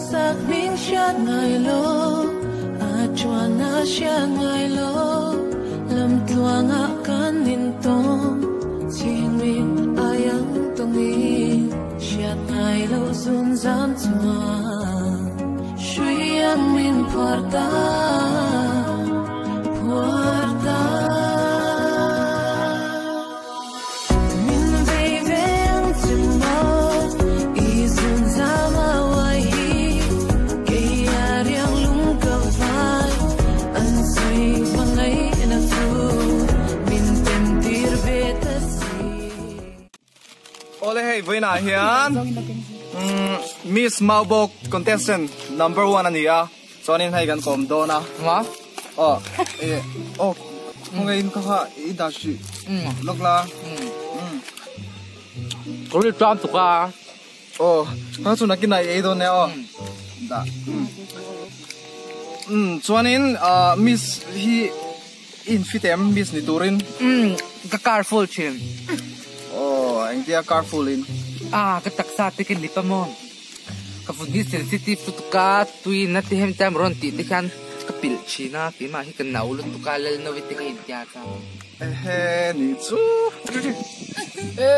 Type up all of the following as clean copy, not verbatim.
Sak min siat ngai lo a chuan a siat ngai lo lam tluang a kan in tawng ching min ayang tongin siat ngai lo zun zam chuan shui ang min phuar ta phuar ta min vei veng chu mo i zun zam a wai hi kei a riang lung ka vai an sui mangai na chu min tem tir ve ta si. Ole hei voina hian Miss Maubok contestant number 1 ania chuanin hei kan kom dona ma oh e oh ngai in ka kha i da shi lokla ko ri tram tu ka oh ha chu nakin ai ei don ne oh da chuanin Miss hi in fitem Miss ni turin ka carful chin oh ang tia carful in ah ka taksa te kin lipa mo ka fun hi sensitive tu ka tui na ti hem tam ron ti te khan ka pil china ki ma hi kan nau lu tu ka lel no vi te in tia cha he ni chu e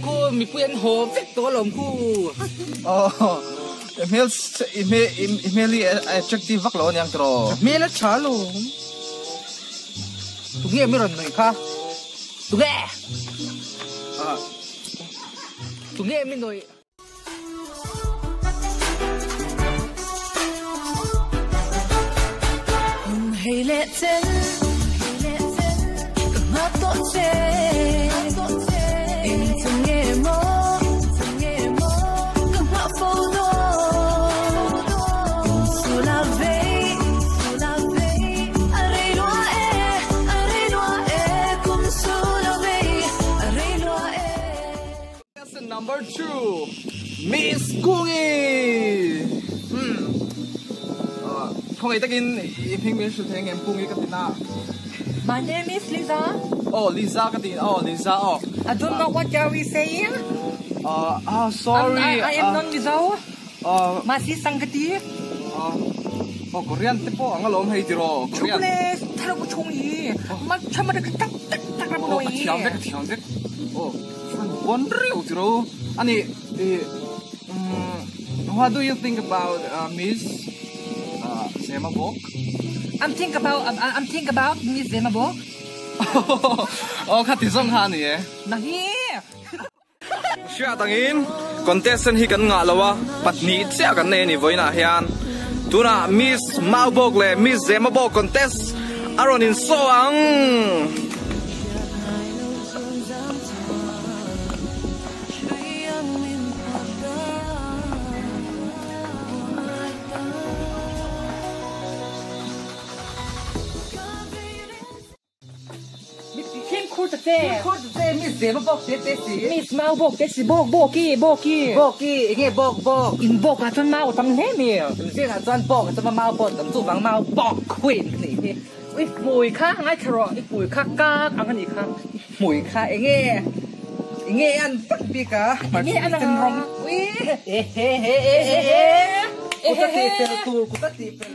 ku mi puyan ho vek to lom ku oh email email email attractive vak lo niang tro mela cha lo tu nge mi ron noi kha tu nge ah tu nge mi noi. Hei le chen ka ma to che in chung nge mo ka ma fo do su la ve a rei lo e a rei lo e kum su la ve a rei lo e. Contestant number 2 Miss Kungi. Không ấy takin i phing min su theng em Kungi ka tina. My name is Lisa. Oh Lisa ka tin. Oh Lisa oh. I don't know what are we saying. Sorry. I am non Mizo. Masi sangati. Oh Korean te po ang alom hei tiro. Korean. Chule tharo ko chung i. Ma chama de tak tak tak ra Oh mo i. thiam vek thiam vek. Oh one real tiro. Ani what do you think about Miss Zemabok? I'm think about I'm think about Miss Zemabok. Oh kha ti zong ha ni e. Nahi. Sia tangin contestant hi kan nga lawa patni chia kan nei ni voina hian tuna Miss Maubok le Miss Zemabok contest aron in so ang. Miss Zemabok te te si. Miss Maubok te si bok boki boki. Boki nge bok bok. In bok a chon mau tam le mi. Tam se a chon bok chon mau bok tam chu wang mau bok queen ni. Ui mùi kha ngai thro i mùi kha ka ang ani kha. Mùi kha nge nge an tak bi ka. Nge an ang rong. Ui he he he he he. Ku ta ti fel tur ku ta ti fel.